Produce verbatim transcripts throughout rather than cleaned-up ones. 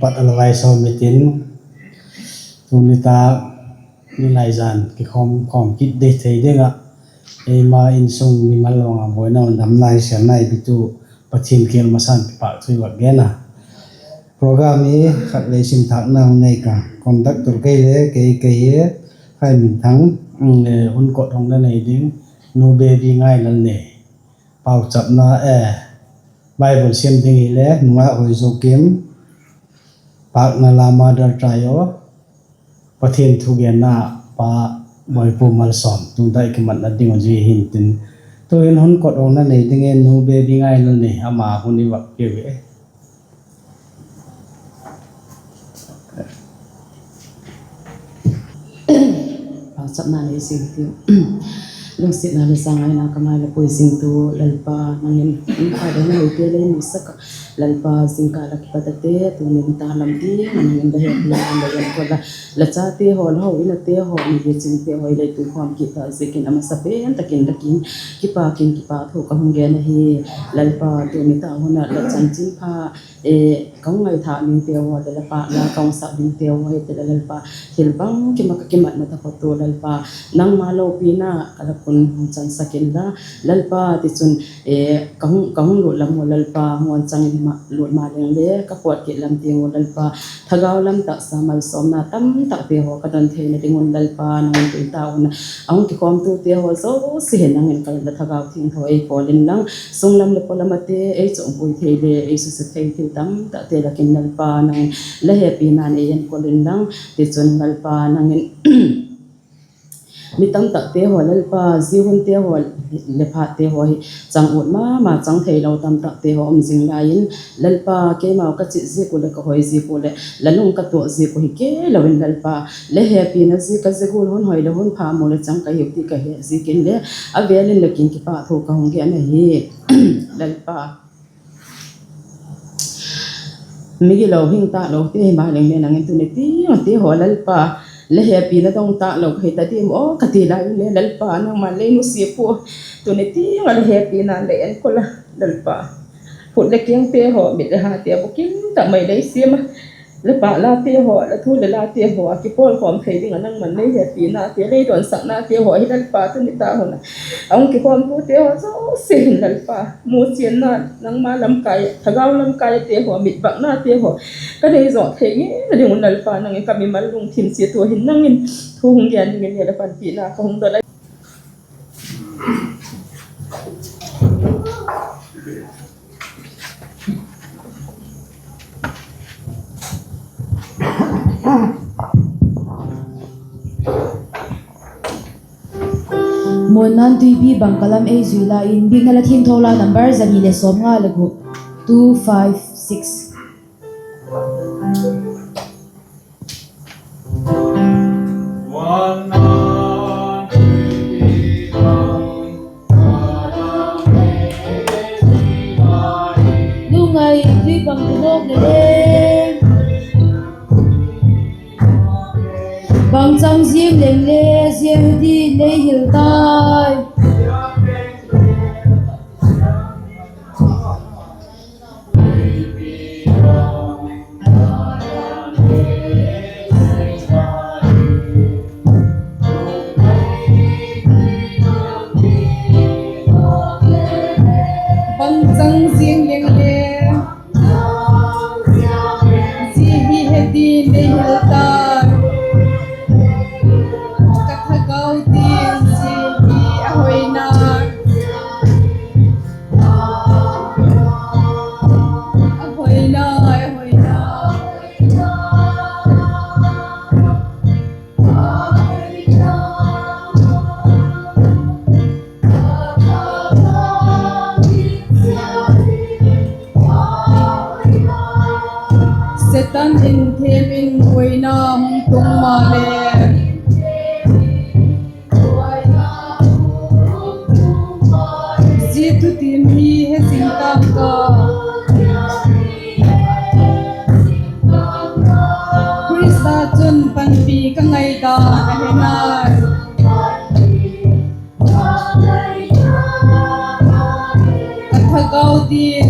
Pat a la vaisawm mitin, tuni ta ni laizan kikhawm khawm kit ding thei ding ah, eima insung mimal vang a buaina un damna i sêlna i bitu Pathian kiang masan kipâk thu i vak gen a. Program hi khatvei sim thâkna nei ka, conductor kei le kei kei hi, Khaiminthang, hun kot hongna nei ding, Nu Baby Ngailal nei. Pauchapna, Bible sim ding hile Nu Hoizokim, pâkna la Mother Trio, Pathian thugenna pa Boipu Malsawm, tu dai kimatna ding uh zia hintin. Tu'hin hun kot hongna nei ding e, Nu Baby Ngailal nei, ama hun i vak piau e. Pauchapna nei zing tiu. Lungsiatna leh zangaina ka mai la pui zingtu Lalpa, nang in in kha dang hoite lei musak a. Lalpa, zingkal a kipat ate, tuni nitâk lam tiang a nang in la hepina lei enkol a, la chate haw, la houin ate haw, mi le chingte haw i lei tuikhawm kit ta ziakin a masa pen tak in la kiang kipâk in kipâk thu ka hung gen ahi. Lalpa, tuni nitâk hun ah la chanchinpha ka hung ngaithâk dingte haw leh la pâkna ka hung sak dingte haw hi ti la Lalpa, thil bangkim ah ka kimatna taphot u Lalpa, nangma lopina ka lak un hung chansak inla, Lalpa, tichun ka hung lut lam u Lalpa, ngawn chang in ma lut ma leng le ka pawt kit lam tiang u Lalpa, thagau lam taksa malsawmna tamtakte haw ka don theina ding un Lalpa, nang in tuni nitâk hun a hung kikhawmtute haw zosia hi nang in ka la thagau thiangtho ei pawl inlang, sunglam leh pawlam ate ei chawmpui thei le ei susia thei thil tamtakte lak in Lalpa, nang in la hepina nei enkol inlang, tichun Lalpa, nang in mi tamtakte haw Lalpa, zia hunte haw leh phatte haw hi chang ut ma ma, chang theilo tamtakte haw um zing lai in, Lalpa, keimau ka chit ziak u leh ka hoi ziak u leh la lung ka tuak ziak uh hi kei lo in Lalpa, la hepina ziak a zia gual hun hoi leh hun pha mu leh chang ka hiu ti ka het ziakin le a vêl in la kiang kipâk thu ka hung gen ahi. Lalpa, migilo hing tâk lote himaleng le nang in tuni tiang ate haw Lalpa, la hepina dong tâk lo ka hi ta diam aw ka ti lai in le Lalpa, nangma'n lei nusia pua, tuni tiang ah la hepina lei enkol a Lalpa, khut leh kengte haw, mit leh hate bukim tak mai lei siam a, la pâk late haw, la thu leh late haw a kipawlkhawm thei ding ah nangma'n lei hepinate, lei donsaknate haw hi Lalpa, tuni nitâk hun a a hung kikhawmtute haw zosia hin Lalpa, muchianna, nangma lamkai, thagau lamkaite haw, mit baknate haw ka nei zawk thei ngei na ding un Lalpa, nang in ka mimal lungthim chiat ua hin nang in thu hung gen dingin le la panpina ka hung don ahi. Muanna'n tuipi bang ka lam ei zui lai in, Biakna La Thiangtho La number za ni leh sawmnga leh guk, two five six. Lungngai tui bang tu nawk le le, bangchang ziang leng le zia hi din lei hil tai. Bangchang ziang leng le, zia hi he din lei hil tai. Ka thagau tin zia hi a hoina, a hoina, a hoina. Setan in them in buaina hung tung maleh, zia thuthiam hi he zing tang ka. Khrista chun panpi ka ngaidan a he nai. Ka thagau tin,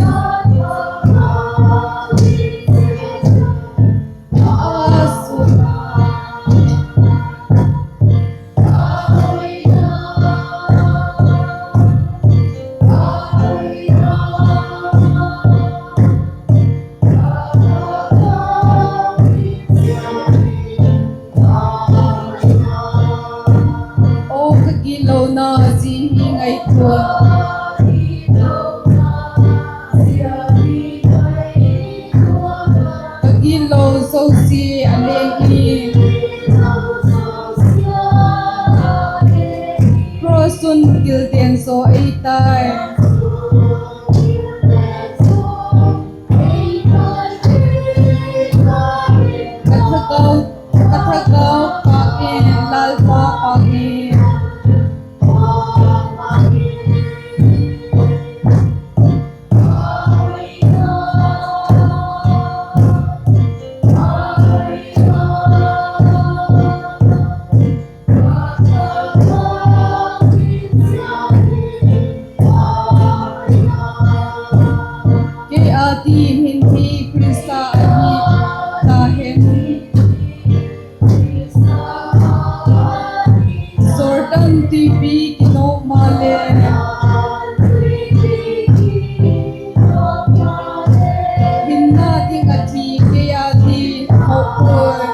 Gitlo zosia a leng in, cross chun kilden zaw ei tai. Ka thagau, ka thagau pâk in, Lalpa pâk in. Kei â ding hin hi Khrista ahi ta hen. Jordan tuipi kinawk maleh, hinna ding a thi kei â ding a hawk puai.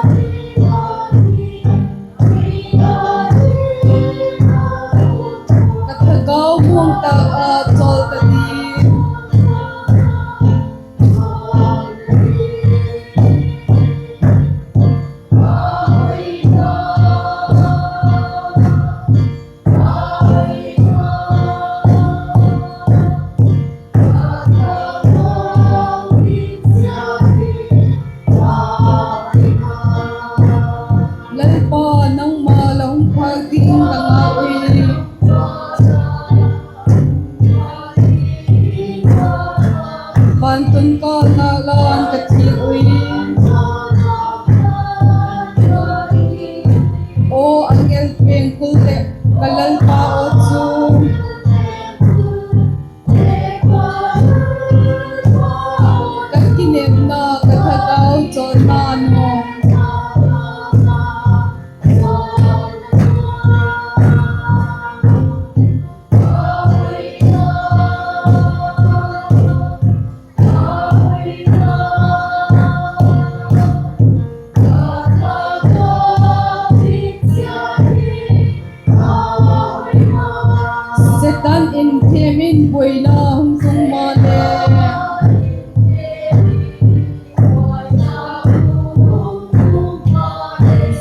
Ka thagau muang tak ah chawl ta ding. Lalpa, nangma la hung phâk ding ka ngau ui. Vantunkâl nâk lan ka thial ui. Aw angel pengkul leh ka Lalpa aw chu, ka kinepna ka thagau chawlna nuam. Setan in thiam in buaina hung tung maleh,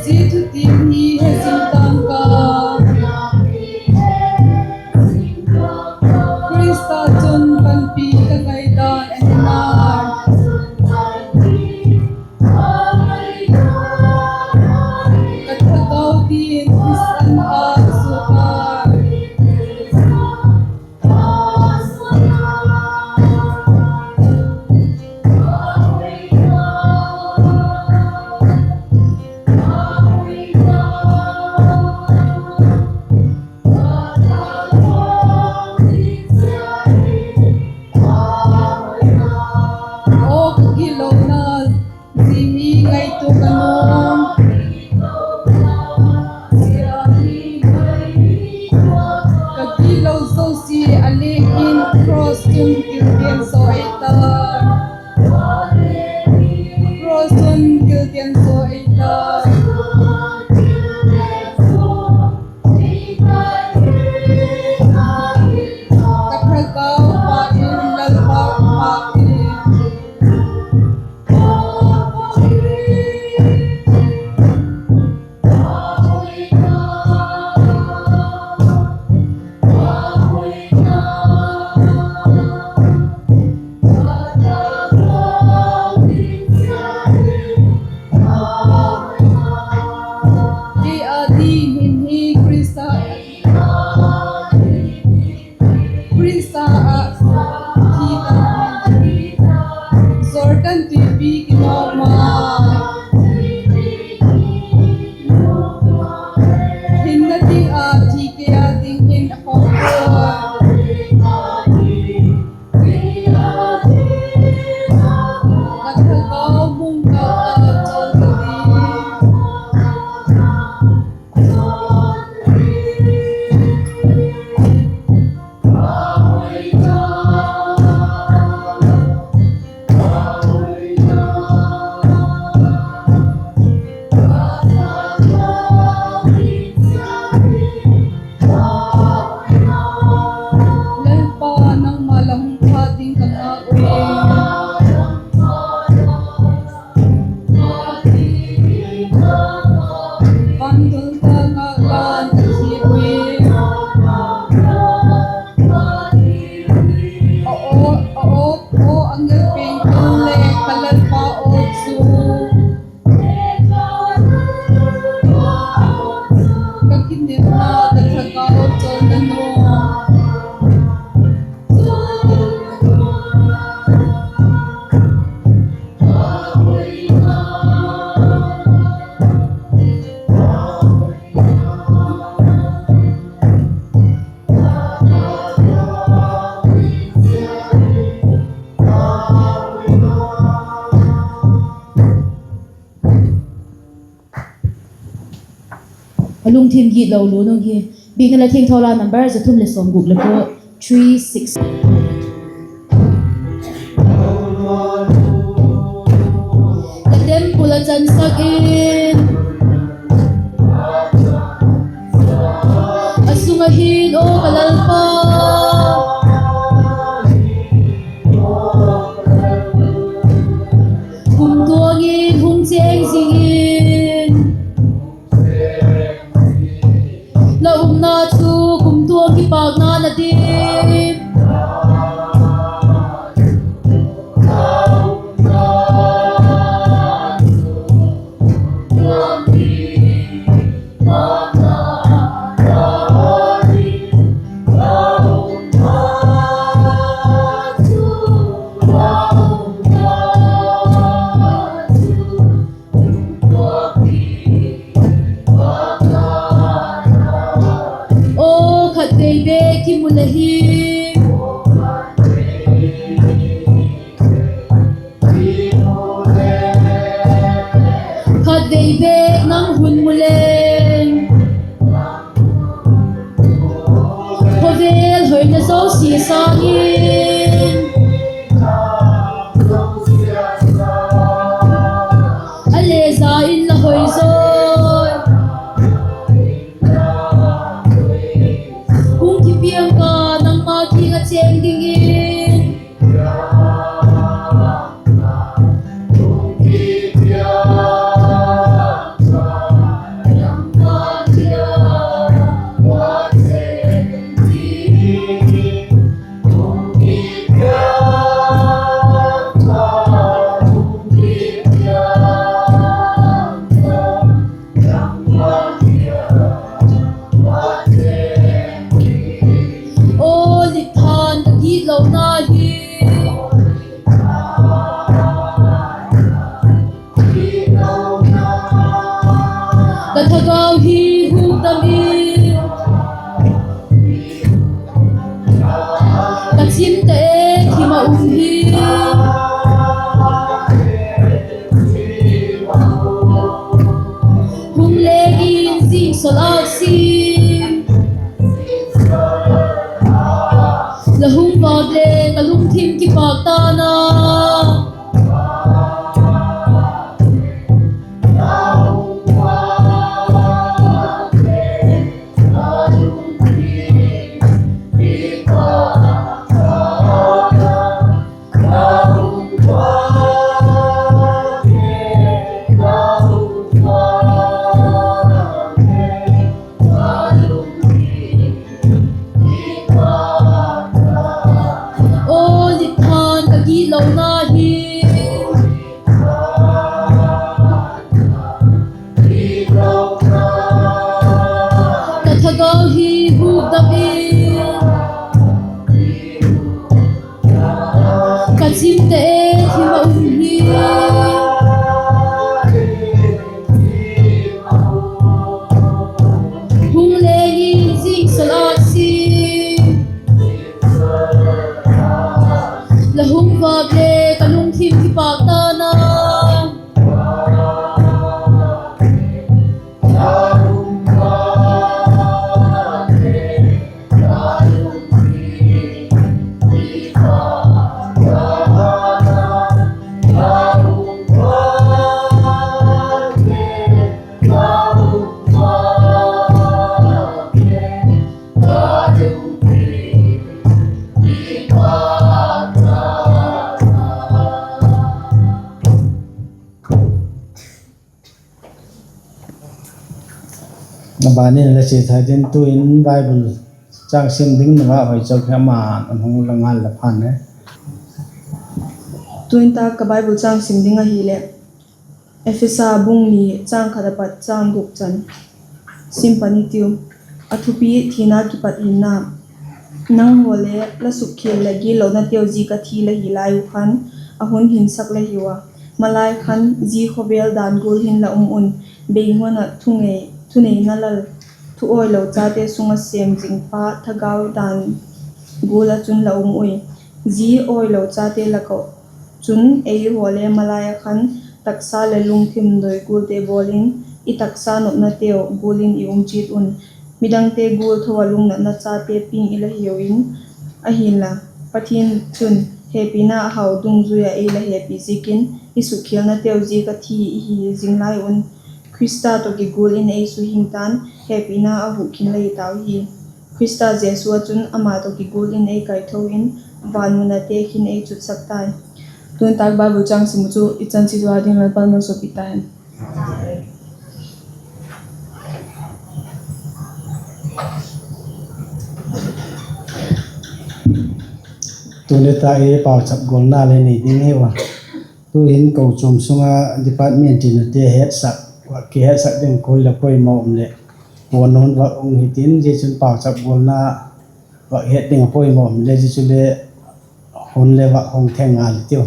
zia thutiam hi he zing tang ka. Khrista chun panpi ka ngaidan en nai. Ka thagau dingin Khrista'n a suak a. Aw ka gitlona, zia hi ngaitua ka nuam. Ka gitlo zosia a leng in, cross chun kilden zaw ei ta. Cross chun kilden zaw ei ta. Ka thagau pâk in, Lalpa pâk in. A lungthim gitlo lua nung hi. Biakna Leh Thiangtho La number za thum leh sawmguk leh kua, three six. Ka temple a chansak in, a sung ah hin aw ka Lalpa, kumtuang in hung chêng zing in, la umna chu kumtuang kipâkna na dim. Aw khatvei bêk kimu le hi, khatvei bêk nang hun mu leng, khawvel hoina zosia sâng in, a le za in la hoi zawi. Hung kipiang ka nangma kiang ah chêng dingin, aw lipthan ka gitlona hi, ka thagau hi hukdam in, ka chimte e thim a um hi, hung leng in zing sawlâk sim, la hung vâk le ka lungthim kipâk ta'n a. Aw lipthan ka gitlona hi, ka thagau hi hukdam in, ka chimte e thim a um hi, hung leng in zing sawlâk sim, la hung vâk le ka lungthim kipâk ta'n a. A ban in la chia thak ding, tu'in Bible châng sim ding na va hoi chau kha ma'n a hung la ngal la phan e. Tu'n tak ka Bible châng sim ding ahileh, Ephesa bung ni châng khat apat châng guk chan sim pan i tiu. A thupi: Thina kipat hinna. Nanghaw le la sukkhial leh gitlonateu ziak ah thi la hi lai uh khan, a hun hinsak la hiu a, malai khan zi khawvel dan gual hin la um un, beinguan ah thunei, thuneina lal, thu awilo chate sung ah sêm zingpa thagau dan gual ah chun la um ui. Zi awilo chate lak ah chun eihaw le malai ah khan taksa leh lungthim doi gualte bawl in, i taksa nopnateu gual in i um chiat un. Midangte gual tho ah lungnatna chate piang i la hiu in, ahinla, Pathian chun hepina a hau dungzui ah ei la hepi ziakin, i sukkhialnateu ziak ah thi i hi zing lai un, Khrista tawh kigual in ei suhing ta'n, hepina a hukhin la hi tau hi. Khrista Jesu ah chun ama tawh kigual in ei kaitho in, van mun ah tekhin ei chutsak tai. Tun tâk Bible châng sim uh chu i chan chi zaw ding Lalpa'n malsawmpi ta hen. Tuni tak i pauchap gualna le nei ding hi a. Tu'hin kochuam sung ah department tinate hetsak, kihetsak ding kul leh poimaw um leh puan un vak hung hitin, zia chun pauchap gualna vak het ding a poimaw um leh zia chu le hun le vak hung theng ngal hitiu.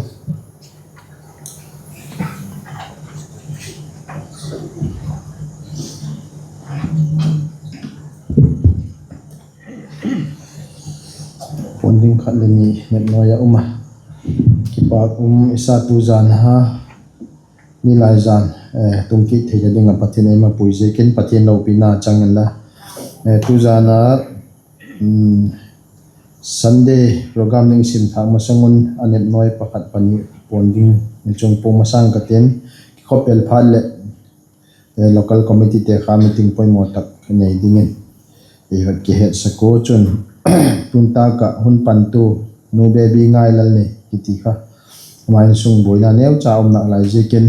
Puan ding khat le ni nepnuai a um a, kipâk um i sa. Tu zan a, nilaizan, tung kit theina ding ah Pathian ei mapui ziakin Pathian lopina chang inla, tu zan a Sunday program ding sim thâk masang un a nepnuai pakhat pani puan ding ni chung pung masang ka tin, kikhawpel phat leh local committeete kha meeting poimaw tak nei dingin i va kihetsak u chun, tun tâk ah hun pantu Nu Baby Ngailal nei kiti kha, ama insung buaina neucha um nak lai ziakin,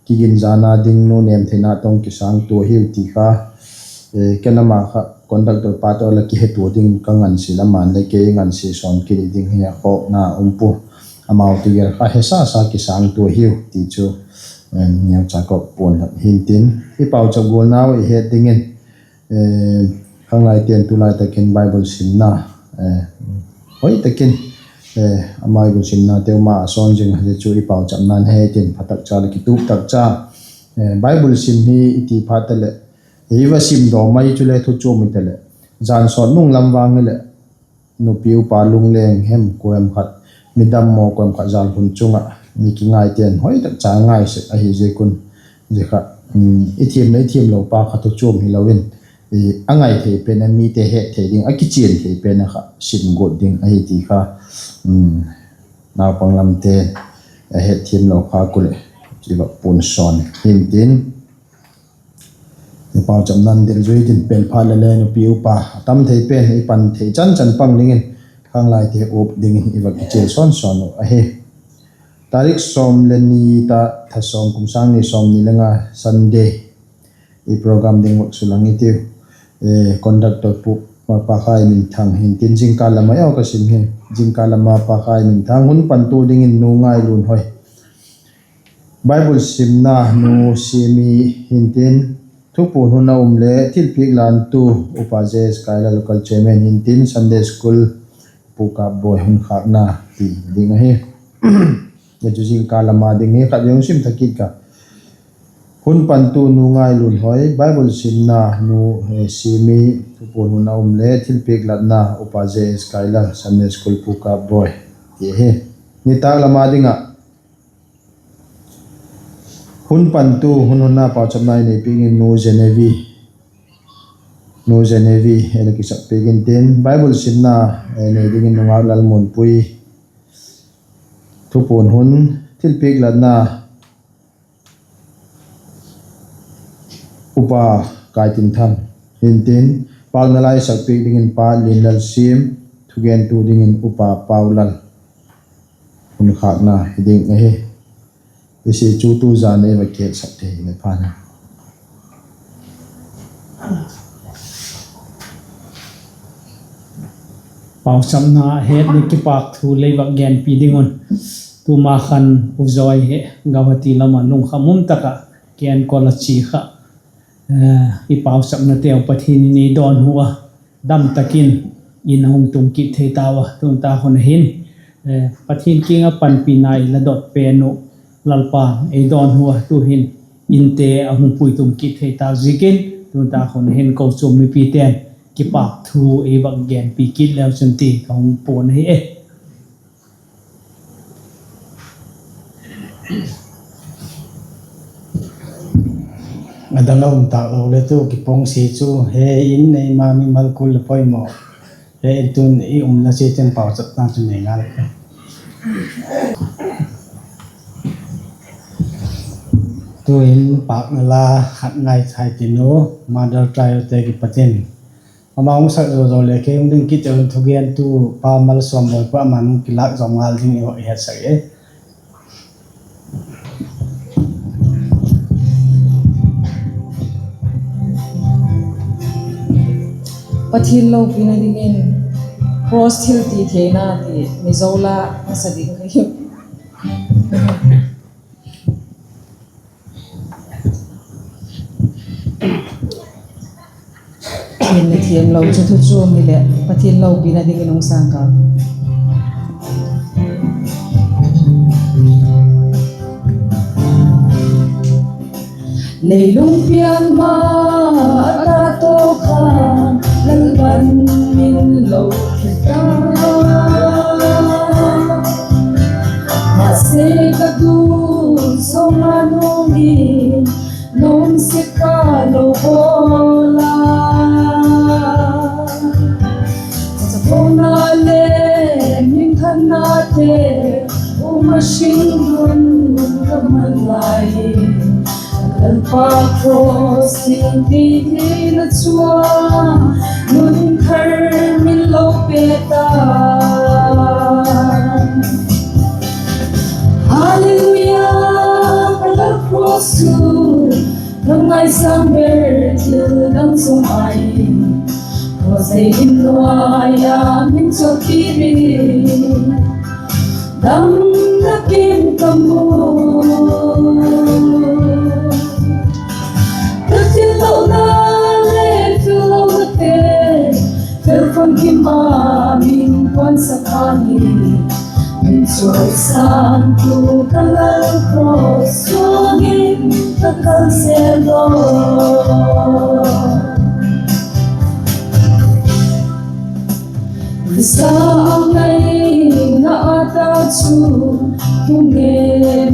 kiginzana ding nu nêm theina tawh kisângtua hiu ti kha, ken ama kha conductor pa tawh la kihetua ding ka ngansia, ama'n le kei ngansia sawn kit ding hi a khawkna um pua. Amau tawh gel kha hesasa kisângtua hiu ti chu neucha ka puan lak hintin, i pauchap gualnau i het dingin, khanglaite'n tulai tak in Bible simna hoi tak in, a Bible simnateu ma a sawn zing a, zia chu i pauchapna'n hetin pha tak cha leh kitup tak cha. Bible sim hi i ti phat taleh, i va sim daw mai chule thu chuam i taleh, jan sawt nung lam vang hileh, nupi upa lungleng hem kuam khat, midam maw kuam khat jal hun chung ah mi kingaite'n hoi tak cha ngai sek ahi ziak un, zia kha i thiam leh i thiamlo pa kha thu chuam hilo in, a ngai thei pen a, mite het thei ding a, kichian thei pen a kha sim guat ding ahi ti kha, naupang lamte a het thiamlo kha ku leh, i va puan sawn hintin, i pauchapna'n dil zui tin, pel phat leh le nupi upa a tam thei pen i pan thei chan chan pang dingin, khanglaite up dingin i va kichial sawn sawn uh ahi. Tarik sawm le ni ta, tha sawm, kum sâng ni sawmni le nga, Sunday, i program ding vak sulang i tiu. Conductor pu, Pakhai Minthang hintin, jingkal lam a ka sim hi. Jingkal lam a Pakhai Minthang, hun pantu dingin Nu Ngailunhoi. Bible simna Nu Simi hintin, thupuan hun a um le thilpiak lantu Upa J S Kaila, local chairman hintin, Sunday school Pu Kapboi, hun khâkna ti ding ahi. Zia chu jingkal lam a ding hi, khatvei hung sim tha kit ka. Hun pantu Nu Ngailunhoi, Bible simna Nu Simi, thupuan hun a um le thilpiak latna Upa J S Kaila, Sunday school Pu Kapboi ti ahi. Nitâk lam a ding ah hun pantu, hun hun a pauchapna i neipiak in Nu Genevieve, Nu Genevieve ei la kisakpiak intin, Bible simna ei nei dingin Nu Ngâklalmunpui, thupuan hun, thilpiak latna Upa Kaitinthang hintin, pâkna la i sakpiak dingin Pa Linlalsiam, thugentu dingin Upa Paulal, hun khâkna hi ding ahi. Zia chu tu zan ei va kihetsak thei le phan a. Pauchapna het leh kipâk thu lei vak genpi ding un, tuma khan U Zoi hi Guwahati lam ah lungkham um tak ah kienkol a chia kha, i pauchapnateu Pathian in ei dawnhu a, dam tak in in a hung tung kit thei tau a, tun tak hun a hin Pathian kiang ah panpina i la dot pen uh, Lalpa'n ei dawnhu a, tu'hin inte a hung puitum kit thei tau ziakin, tun tak hun a hin kochuam mipite'n kipâk thu ei vak genpi kit leu chun ti ka hung puan ahi e. A dang a um tâk lo le tu kipawngsia chu he in nei ma mimal kul le poimaw, he in tun i umna chiat in pauchapna chu nei ngal. Tu'hin pâkna la khat ngaithai tin u, Mother Trio te kipat in, ama hung sak zo zo le kei hung ding kit un, thugentu pa Malsawmbawi pa aman hung kilâk zawm ngal ding i hetsak e. Pathian lopina dingin Cross Thiltitheina ti Mizo la a sa ding ka hi. Thiam le thiamlo chu thu chuam hileh Pathian lopina dingin hung sâng ka. Leilung pian ma a ta tawh khan, Lalpa'n min lo thit a. Mahse ka tu sawma nung in, lungsiat ka lo bawl a. Chapona le minthanna te, um a hing hun ka man lai in, Lalpa cross thiltitheina chuan, nun thar min lo pe ta. Hallelujah, ka Lal cross chu, ka ngaisâng ber thil dang sawm ai. Cross dei in nuai a min chawkir in, damna kim ka mu. Ka thil lona le thil lona te, fel famkim a min puansak a ni. Min chawisâng tu ka Lal cross suangin ka kal zel lo. Khrista a ngaina a ta chu, tu nge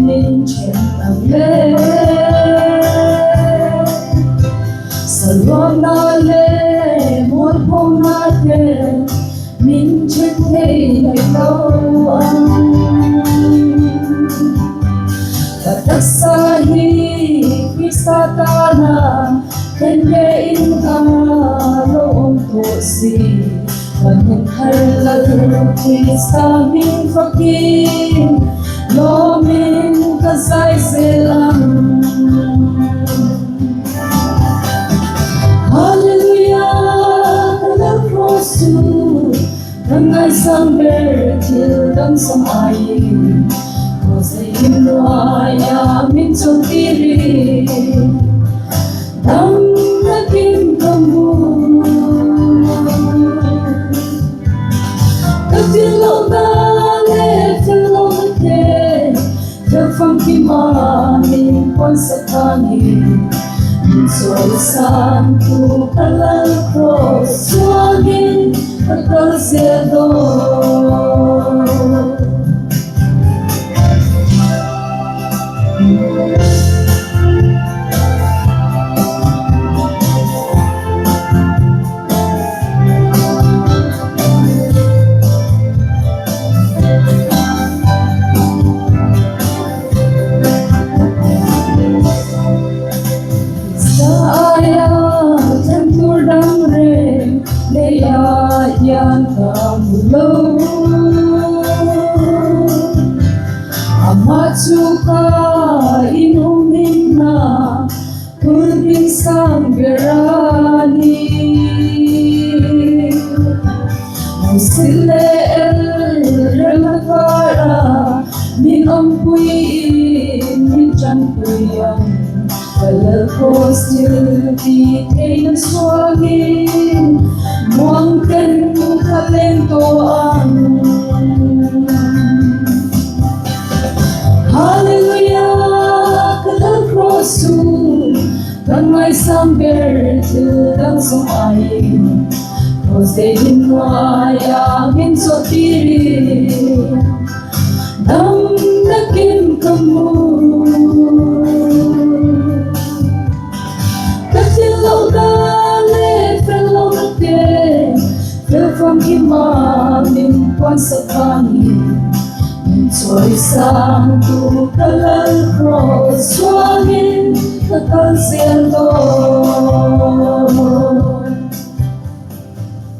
min chen ang le. Saluatna le mualphongnate, min chen thei lo ang. Ka taksa hi Khrista tana, khenbe in a lo um tu si. Ka nun thar Lal Khrista min fakin, lawm in ka zai zel ang. Hallelujah, ka Lal cross chu, ka ngaisâng ber thil dang sawm ai. Cross dei in nuai a min chawkir in, damna kim ka mu. Ka thil lona le thil lona te, fel famkim a min puansak a ni. Min chawisâng tu ka Lal cross suangin ka kal zel lo. Sa â ya thangthur dang reng, lei ah hian ka mu lo. Ama chu ka inhumna, hun min sâng ber a ni. Musil le el rem a kar a, min awmpui in min chanpui ang. Ka Lal cross thiltitheina suangin, muang ten ka leng to ang. Hallelujah, ka Lal cross chu, ka ngaisâng ber thil dang sawm ai. Cross dei in nuai a min chawkir in, damna kim ka mu.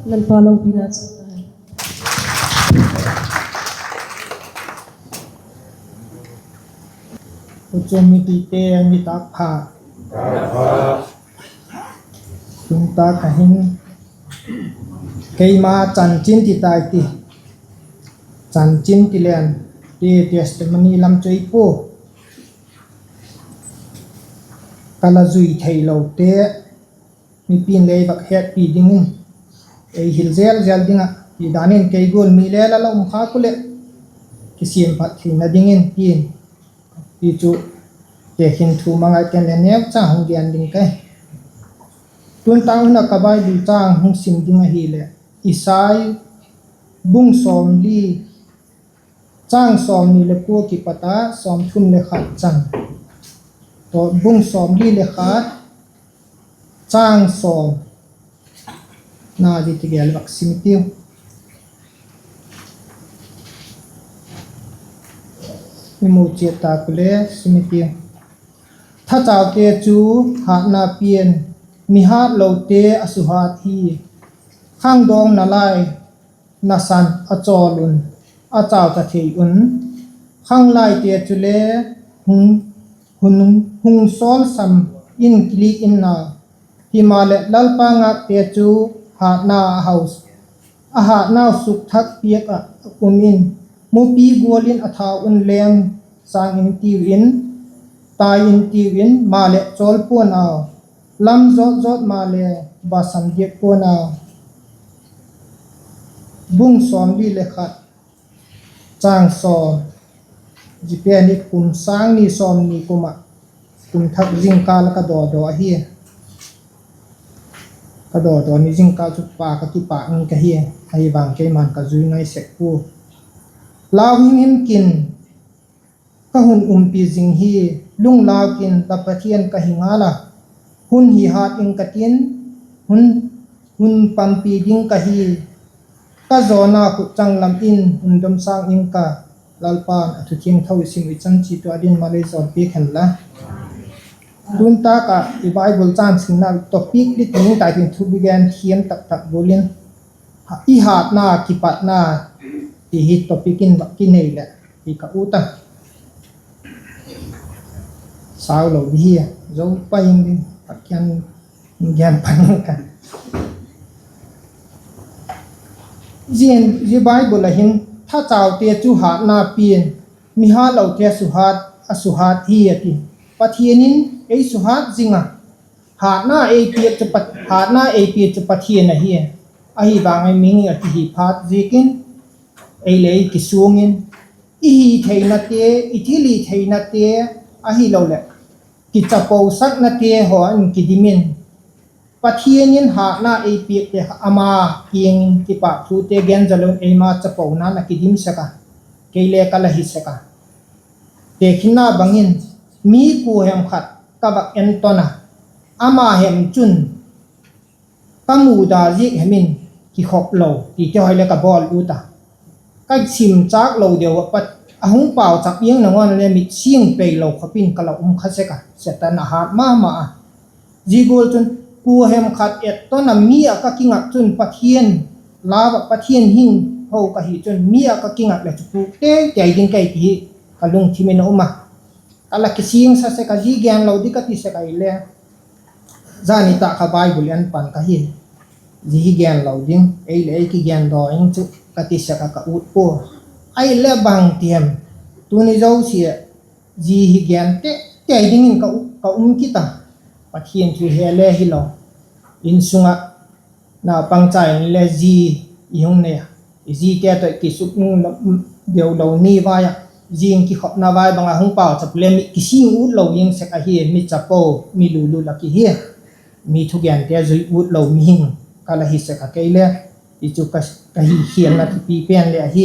Lalpa lopina chang tai. Uchu mipite nitâk pha. Tun tak ah hin keima chanchin ti tai ti. Chanchin ti leng ti testimony lam chu ei pua. Ka la zui theilote mipi'n le ei vak hetpi dingin, ei hil zel zel ding ah ti dan in kei gual mi le la la um kha uleh kisiam phat theina dingin tin, ti chu tekhin thu mang ah ken le neucha hung gen ding ka. Tun tak hun ah ka Bible châng hung sim ding ahileh, Isai bung sawmli, châng sawmni leh kua kipat a sawmthum leh khat chan. Tawh bung sawmli leh khat, châng sawm, na di ti gel vak sim i tiu. I mu chiat tak ule sim i tiu. Thachaute chu hâtna pia'n, mi hâtlote a suhat hi. Khangdawng nalai nasan a chawl un, a chau ta thei un. Khanglaite chule hung, hun, hung sawlsam in kilik in na. Himaleh Lalpa ngâkte chu hâtna a hau, a hâtnau sukthak piak ah um in, mupi gual in a thau un leng sâng in tiu in, tai in tiu in, maleh chawl pua'n au. Lam zawt zawt maleh basam diak pua'n au. Bung sawmli leh khat, châng sawm. Zia pen hi kum sâng ni sawmni kum ah, kum thak zingkal ah ka dawdaw ahi. Ka dawdaw ni zingkal chu pa ka kipâk in ka hi, ahi vang keima'n ka zui ngai sek pua. Lau him him kin, ka hun umpi zing hi, lunglau kin la Pathian ka hi ngal a, hun hi hât ing ka tin, hun, hun pampi ding ka hi, ka zawna khut changlam in hun domsâng ing ka. Lalpa'n a thu thiangtho i sim i chan chiat ua ding malei zawlpiak hen la. Tun tak ah i Bible châng simna topic di ting tai tin thu bi gen thiam tak tak gual in, i hâtna kipatna ti hi topic in vak kinei leh hi ka ut a. Sau lo di hi a, zo pa ing ding, Pathian gen pan ka. Zia, zia Bible ah hin, thachaute chu hâtna pia'n, mi hâtlote a suhat, a suhat hi a ti. Pathian in ei suhat zing a, hâtna ei piak chu Pat-, hâtna ei piak chu Pathian ahi. Ahi vang a mihing a kihi phat ziakin, ei le ei kisuang in, i hi theinate, i thilhitheinate, ahiloleh kichaposaknate haw in kidim in, Pathian in hâtna ei piakte kha ama kiang in kipâk thute gen zalo in eima chapona'n a kidim sek a, kei le ka la hi sek a. Tekhinna bangin, mi kua hem khat ka vak enton a, ama hem chun ka muda ziak hem in kikhop lo ti te hoi le ka bawl ut a. Ka sim châk lo deu ah pat a hung pauchap iang nangawn le mit sing pei lo khop in ka la um kha sek a, Setan a hât ma ma a. Zia gual chun kua hem khat etton a mi ah ka kingak chun Pathian, lau ah Pathian hing ho ka hi chun mi ah ka kingak leh chu puk tei tei ding ka hi ti hi ka lungthim in a um a. Ka la kisingsa sek a, zia gen lo di ka ti sek ahile, zani tak kha Bible en pan ka hi. Zia hi gen lo ding, ei le ei kigen daw ing chu ka ti sek a ka ut pua. Ahile bang ti hem, tuni zosia zia hi gen tei tei dingin ka u-, ka um kit a. Pathian thu he le hilo, insung ah naupangcha in le zi i hung nei a, i zite tawh kisuknung deu lo ni vai ah, zing kikhopna vai bang a hung pauchap le mi kising ut lo ing sek ahi, mi chapo, mi lulu lak i hi, mi thugente zui ut lo mihing ka la hi sek a kei le, i chu ka, ka hi khialna thupi pen le ahi.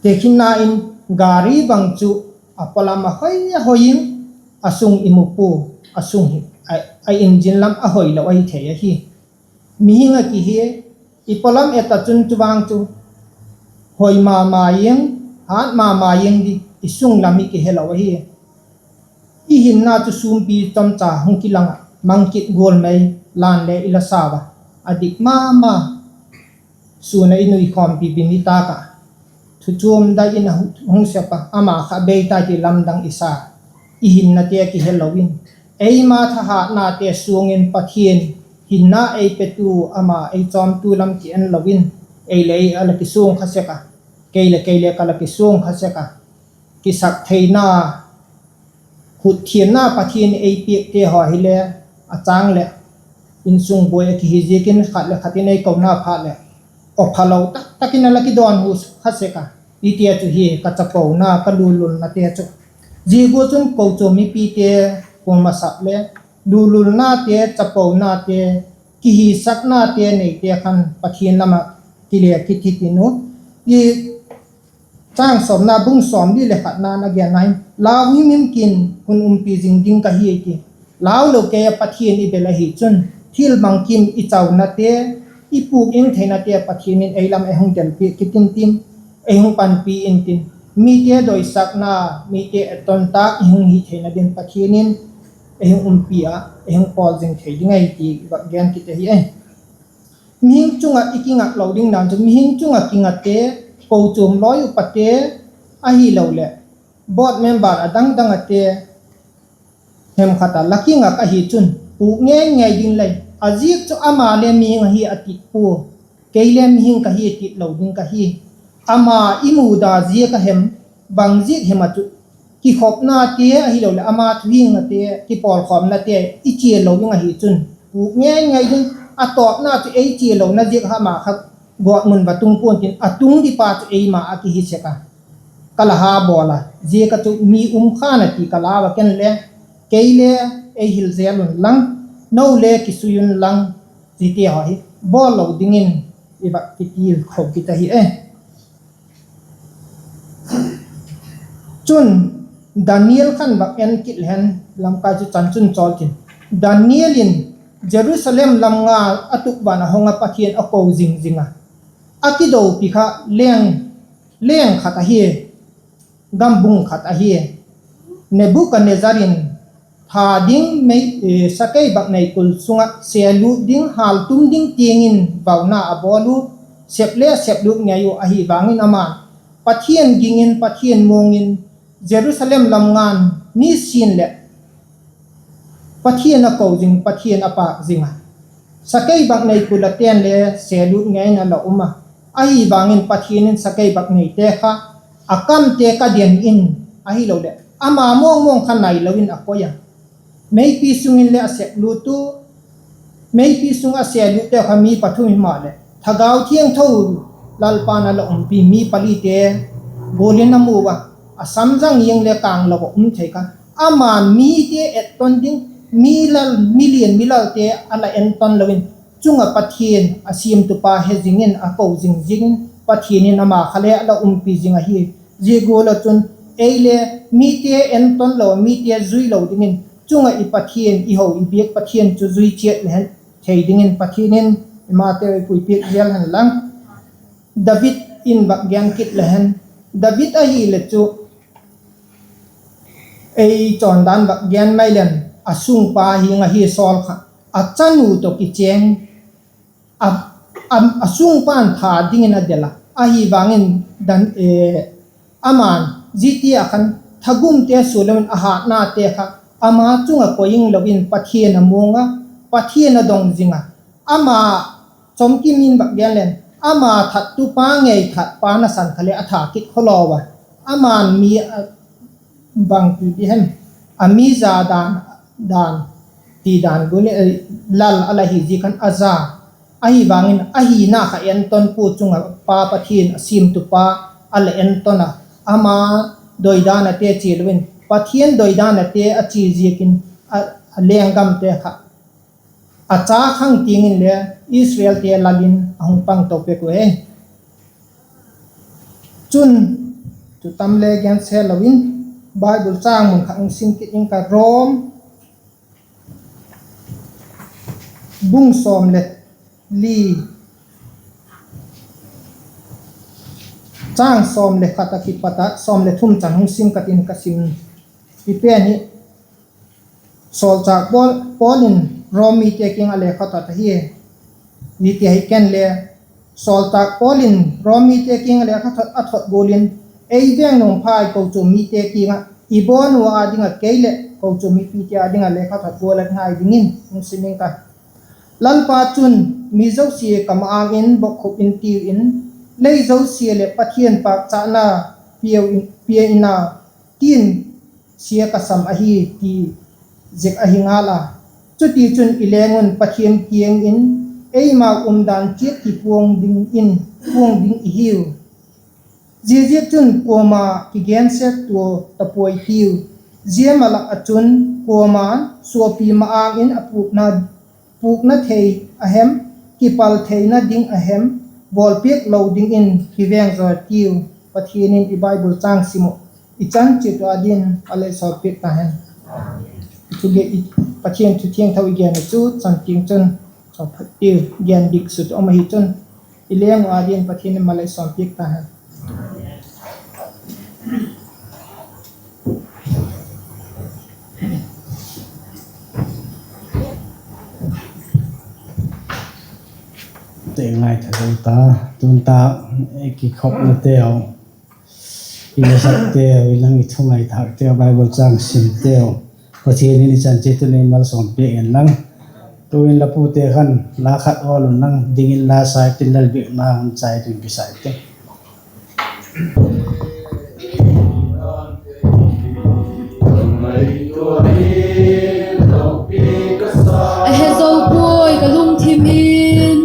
Tekhinna in gari bang chu a pawlam a hoi a hoi in, a sung i mu pua, a sung hi, a, a engine lam a hoi lo ahi thei ahi. Mihing a kihi, i pawlam et a chun chuvang chu hoi ma ma ing, hât ma ma ing di, i sung lam hi kihelo ahi. I hinna chu sûmpi chomcha hung kilang ah, mang kit gual mai, lan le i la sau a, a dik ma ma. Sûn ah i nuikhawmpi bin i tâk ah, thuchuam dai in a hung sep a, ama kha bei tai ti lamdang i sa. I hinnate kihelo in, eima thahatnate suang in Pathian hinna ei petu, ama ei chawmtu lam ki en lo in, ei le ei a la kisuang kha sek a, kei leh kei le ka la kisuang kha sek a, kisaktheina, hutthiamna Pathian ei piakte haw hile, a châng leh insung buai a kihi ziakin khat leh khat in ei kona phat leh, aw phalo tak tak in a la kidawnhu kha sek a, i tia chu hi ka chapona, ka lululnate chu. Zia gual chun kochuam mipite kuama sap le, lululnate, chaponate, kihisaknate neite khan Pathian lam ah kile kit hitin u. I châng sawmna bung sawmli leh khatna na genna hin, lau himhim kin hun umpi zing ding ka hi ti. Lau lo kei a Pathian i bel ahi chun, thil bangkim i chaunate, i pûk ing theinate Pathian in ei lam ei hung delpi kit intin, ei hung panpi intin, mite doisakna, mite etton tâk i hung hi theina ding Pathian in ei hung umpi a, ei hung pawl zing thei ding ahi ti i vak gen kit ahi e. Mihing chung ah i kingak lo ding dan chu, mihing chung ah kingate, kochuam lawi upate, ahiloleh board member a dang dang ate, hemkhat a la kingak ahi chun, pûk ngei ngei ding lei. A ziak chu ama le mihing ahi a ti pua, kei le mihing ka hi ti lo ding ka hi. Ama i muda ziak a hem, bang ziak hem ah chu, kikhopnate ahiloleh ama thuhingte, kipawlkhawmnate i chia lo ding ahi chun, pûk ngei ngei ding, a tawpna chu ei chia lona ziak a ama kha gawtmun va tung pua'n tin, a tung dipa chu eima a kihi sek a, ka la ha bawl a, ziak a chu mi um khan a ti ka lau a, ken le, kei le ei hil zel un lang, nou le kisui un lang, zia ti haw hi bawl lo dingin i vak kitil kho kit ahi e. Chun, Daniel khan vak en kit le hen, lamkai chu chan chun chawl tin, Daniel in Jerusalem lam nga a tukvan a hong a Pathian a ko zing zing a, a kidopi kha leng, leng khat ahi, gambung khat ahi, Nebuchadnezzar in tha ding, sakei bak nei kul sung ah sêlût ding, hâltum ding tiang in vauna a bawl u, sep le seplut ngei u ahi vang in ama'n Pathian ging in, Pathian muang in, Jerusalem lam nga'n nisin leh Pathian a ko zing, Pathian a pâk zing a, sakei bak nei kul a ten le sêlût ngei in a la um a, ahi vang in Pathian in sakei bak neite kha a kamte ka den in, ahiloleh ama mawngmawng kha nai lo in a koi a, meipi sung in le a seplut u, meipi sung a sêlutte kha mi pathum himaleh Thagau Thiangtho Lalpa'n a la umpi mi palite gual in a mu a, a samzang ziang le kâng lo a um thei kha, ama'n mite etton ding, mi lal, mi lian mi lalte a la enton lo in, chung ah Pathian a siamtupa he zing in a ko zing zing in Pathian in ama kha le a la umpi zing ahi. Zia gual ah chun ei le mite enton lo, mite zui lo dingin chung ah i Pathian, i ho i biak Pathian chu zui chiat le hen thei dingin Pathian in i mate ei puipiak zel hen lang. David in vak gen kit le hen, David ahile chu ei chawndan vak gen mai leng, a sungpa hing ahi Saul kha, a chanu tawh kichêng, a, a sungpa'n tha dingin a del a, ahi vang in ama'n zia ti ah khan thagumte sua lo in a hatnate kha ama chung ah koi ing lo in Pathian a muang a, Pathian a dong zing a, ama chomkim in vak gen leng, ama thattupa ngei thatpa nasan kha le a tha kit khawlaw a, ama'n mi bang ti di hem, a mi za dan, dan, ti dan gual in, lal a la hi ziak khan a za, ahi vang in a hina kha enton pua, chung ah Pa Pathian a siamtupa a la enton a, ama doidante chia lo in Pathian doidante a chia ziakin a, a lenggamte kha a cha khang tiang in le Israelte lal in a hung pang to pek u e. Chun, tu tam le gen se lo in, Bible chang mun khat hung sim kit ing ka, Rom bung sawm le li, chang sawm le khat a kipat a sawm le thum chan hung sim ka tin ka sim. I pen hi Sawlchâk Paul, Paul in Rom mite kiang ah lekhathot ahi. Zia ti ahi ken le, Sawlchâk Paul in Rom mite kiang ah lekhathot a thot gual in, ei veng nuam phai kochuam mite kiang ah i bawn ua â ding ah kei leh kochuam mipite â ding ah lekhathot gual a ngai dingin hung sim ing ka. Lalpa chun mi zosia ka ma-âng in bokkhup intiu in, lei zosia leh Pathian pâkchâtna pia in a, ti'n sia ka sam ahi, ti zek ahi ngal a. Chutichun i leng un Pathian kiang in eimau umdan chiat kipuang dingin puang ding i hiu. Ziaziakchun kuama kigensia tua ta puai tiu. Zia ma lak ah chun kuama'n suapi ma-âng in a pûkna thei a hem, kipal theina ding a hem, bawlpiak lo dingin kiveng zaw tiu. Pathian in i Bible châng sim uh i chan chiat uh â dingin malei sawmpiak ta hen. Pathian thu thiangtho i gen uh chu chan tiang chun, gen dik sut um ahi chun, i leng uh â dingin Pathian in malei sawmpiak ta hen. Te ngaitha lo ta, tun ta, i kikhopnateu, i lasakteu, i lang i thu ngaithâkteu, Bible châng simteu, Pathian in i chan chiat un ei malsawm piak hen lang. Tu'in la pute khan la khat awl un lang dingin la sai tin, Lalbiakna hun chai ding kisai te. A he zo puai ka lungthim in,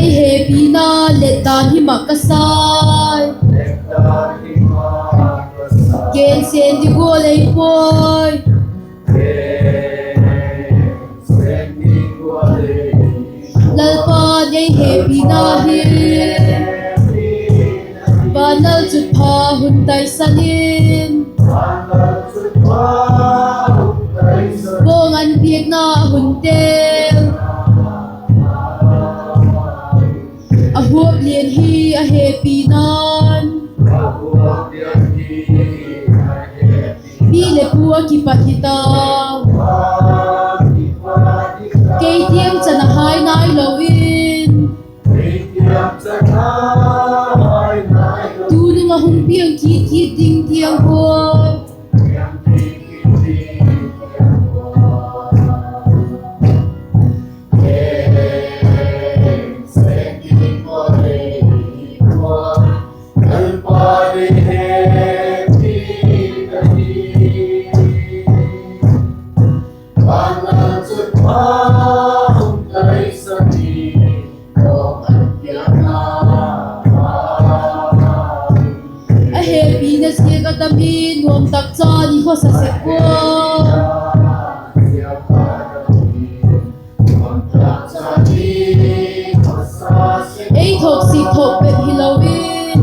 ei hepina let dan hi mak ka sai. Gensen ding gual ei puai, Lalpa'n ei hepina hi van lalchutpha hun taisan in, bawng an piakna hun teu a huap lian hi a hepina'n, pi leh pu a kipat hita. Kei tiang chan a hai nailo in, tunung a hung piang kit kit ding tiang kua. A hepina ziak a dam in nuam tak chan i khawsa sek ua. Ei thoksik thok bep hilo in,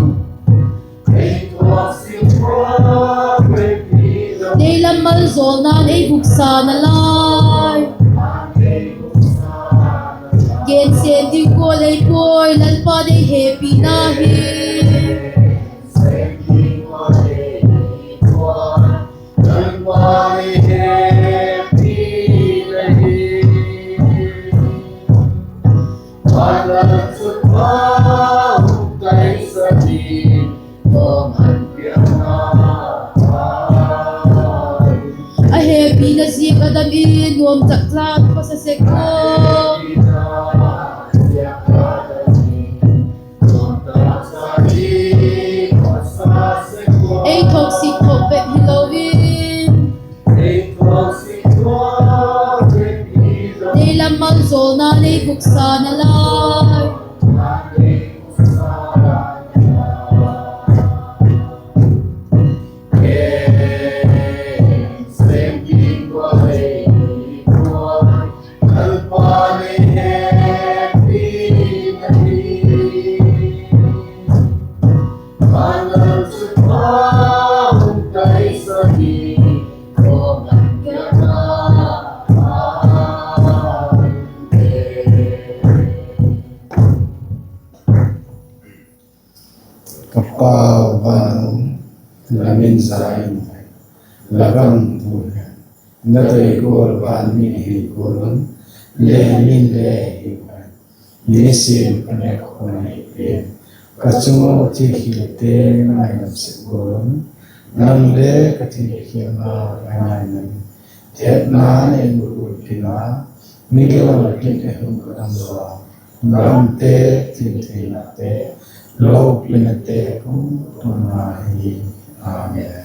deilam maljawlna'n ei vuksa nalai. Gensen ding gual ei puai, Lalpa'n ei hepina hi. A hepina ziak a dam in nuam tak chan khawsa sek ua. Ei thoksik thok bep hilo in, deilam maljawlna'n ei vuksa nalai. Ka Pa van a um, la min za in. La gam tun hen. La doi gual van min hi gual un, lei min le hi hen. Nisin ka nêk khawm a nei pen, ka chung ua thilkhialte ngaidam sek gual un, nang le ka thilkhialna ngaidam in. Thepna nei gual tina, mi gil a kin e hung ka dam lo a, gamte, thiltheinate, lopinate hung tun ngai hi. Amen.